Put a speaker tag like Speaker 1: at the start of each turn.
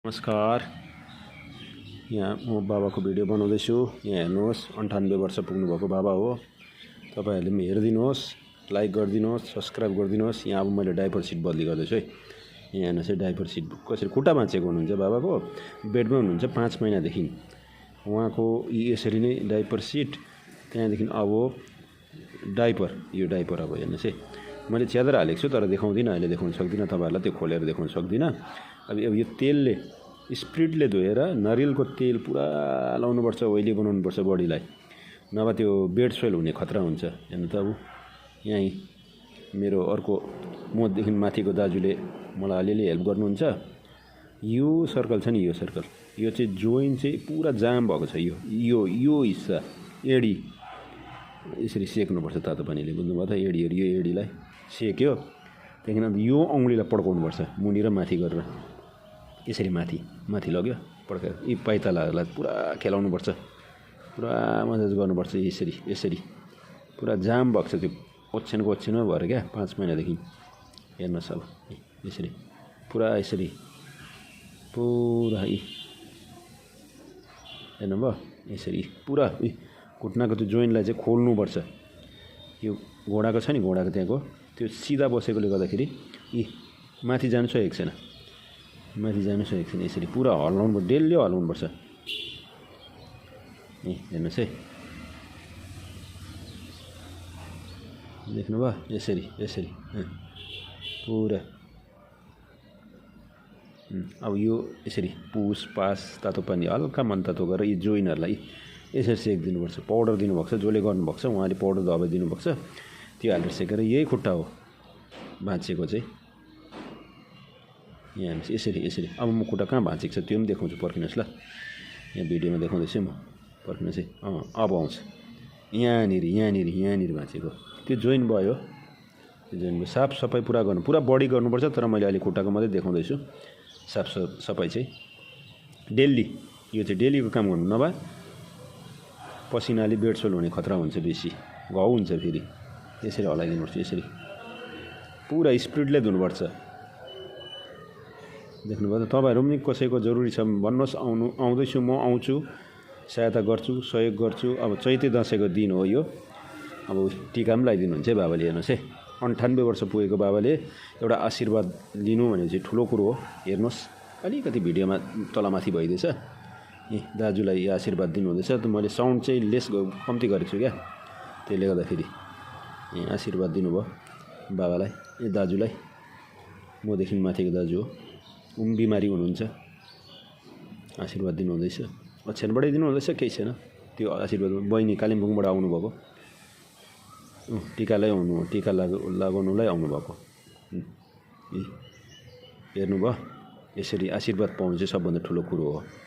Speaker 1: नमस्कार। यहाँ म बाबाको भिडियो बनाउँदैछु। यहाँ हेर्नुहोस्, 98 वर्ष पुग्नुभएको बाबा हो। तपाईहरुले पनि हेरिदिनुहोस्, लाइक गरिदिनुहोस्, सब्स्क्राइब गरिदिनुहोस्। यहाँ अब मैले डाइपर सिट बदली गर्दैछु है। यहाँ हेर्नुहोस् है, डाइपर सिट कसरी खुट्टा भाँचेको हुनुहुन्छ बाबाको। बेडमा हुनुहुन्छ 5 महिनादेखि। उहाँको यसरी नै डाइपर सिट, त्यहाँदेखि अब डाइपर, यो डाइपर अब हेर्नुहोस् है। मैले च्यादर हालेको छु तर देखाउँदिनँ, अहिले देखाउन सक्दिनँ तपाईहरुलाई, त्यो खोलेर देखाउन सक्दिनँ। अब यो तेलले स्पिरिटले धोएर नरिवलको तेल पुरा लाउनुपर्छ, ओइली बनाउनुपर्छ बडीलाई, नभए त्यो बेड स्वेल हुने खतरा हुन्छ। हेर्नु त अब यहीँ मेरो अर्को मदेखि माथिको दाजुले मलाई अलिअलि हेल्प गर्नुहुन्छ। यो सर्कल छ नि, यो सर्कल, यो चाहिँ जोइन्ट चाहिँ पुरा जाम भएको छ। यो हिस्सा एडी यसरी सेक्नुपर्छ तातो पानीले, बुझ्नुभयो त। एडीहरु यो एडीलाई सेक्यो, त्यहाँदेखि यो औँलीलाई पड्काउनुपर्छ मुनि र माथि गरेर, यसरी माथि लग्यो पड्कायो। यी पाइतालाहरूलाई पुरा खेलाउनुपर्छ, पुरा मजाज गर्नुपर्छ। यसरी पुरा जाम भएको छ, त्यो ओछ्यानको ओछ्यानमा भएर क्या 5 महिनादेखि। हेर्नुहोस् अब यसरी पुरा, यसरी पुरा हेर्नुभयो, यसरी पुरा घुट्नाको त्यो जोइन्टलाई चाहिँ खोल्नुपर्छ। यो घोडाको छ नि, घोडाको त्यहाँको त्यो सिधा बसेकोले गर्दाखेरि यी माथि जानु सकेको छैन, यसरी पुरा हल्लाउनु, डेली हल्लाउनुपर्छ। हेर्नुहोस् है, देख्नुभयो, यसरी पुरा। अब यो यसरी पुस पास तातो पानी हल्का मनतातो गरेर यो जोइनहरूलाई यसरी सेकिदिनुपर्छ। पाउडर दिनुभएको छ, जसले गर्नुभएको छ उहाँले पाउडर दबाई दिनुभएको छ, त्यो हालेर सेकेर यही खुट्टा हो भाँचिएको चाहिँ। यहाँ हेर्नुहोस्, यसरी। अब म खुट्टा कहाँ भाँचेको छ त्यो पनि देखाउँछु, पर्खिनुहोस् ल। यहाँ भिडियोमा देखाउँदैछु म, पर्खिनुहोस् है। अब आउँछ, यहाँनिर भाँचेको त्यो जोइन्ट भयो। त्यो जोइन्ट भयो, साफ सफाइ पुरा गर्नु, पुरा बडी गर्नुपर्छ। तर मैले अहिले खुट्टाको मात्रै देखाउँदैछु। साफ सफाइ चाहिँ डेली, यो चाहिँ डेलीको काम गर्नु, नभए पसिनाले बेडसोल हुने खतरा हुन्छ, बेसी घाउ हुन्छ फेरि। यसरी हलाइदिनुपर्छ, यसरी पुरा स्पिडले धुनुपर्छ। देख्नुभयो त। तपाईहरु पनि कसैको जरुरी छ भन्नुहोस्, आउँदैछु, म आउँछु, सहायता गर्छु, सहयोग गर्छु। अब चैते दशैंको दिन हो यो। अब टिका पनि लगाइदिनुहुन्छ है बाबाले। हेर्नुहोस् है, 98 वर्ष पुगेको बाबाले एउटा आशीर्वाद लिनु भने चाहिँ ठुलो कुरो हो। हेर्नुहोस्, अलिकति भिडियोमा तलमाथि भइदिएछ। दाजुलाई आशीर्वाद दिनुहुँदैछ। त मैले साउन्ड चाहिँ लेस कम्ती गरेको छु क्या, त्यसले गर्दाखेरि आशीर्वाद दिनुभयो बाबालाई, दाजुलाई। मदेखि माथिको दाजु हो, बिमारी हुनुहुन्छ, आशीर्वाद दिनुहुँदैछ। ओछ्यानबाटै दिनुहुँदैछ, केही छैन। त्यो आशीर्वाद बहिनी कालिम्पोङबाट आउनुभएको, टिका लगाउनुलाई आउनुभएको। हेर्नुभयो, यसरी आशीर्वाद पाउनु चाहिँ सबभन्दा ठुलो कुरो हो।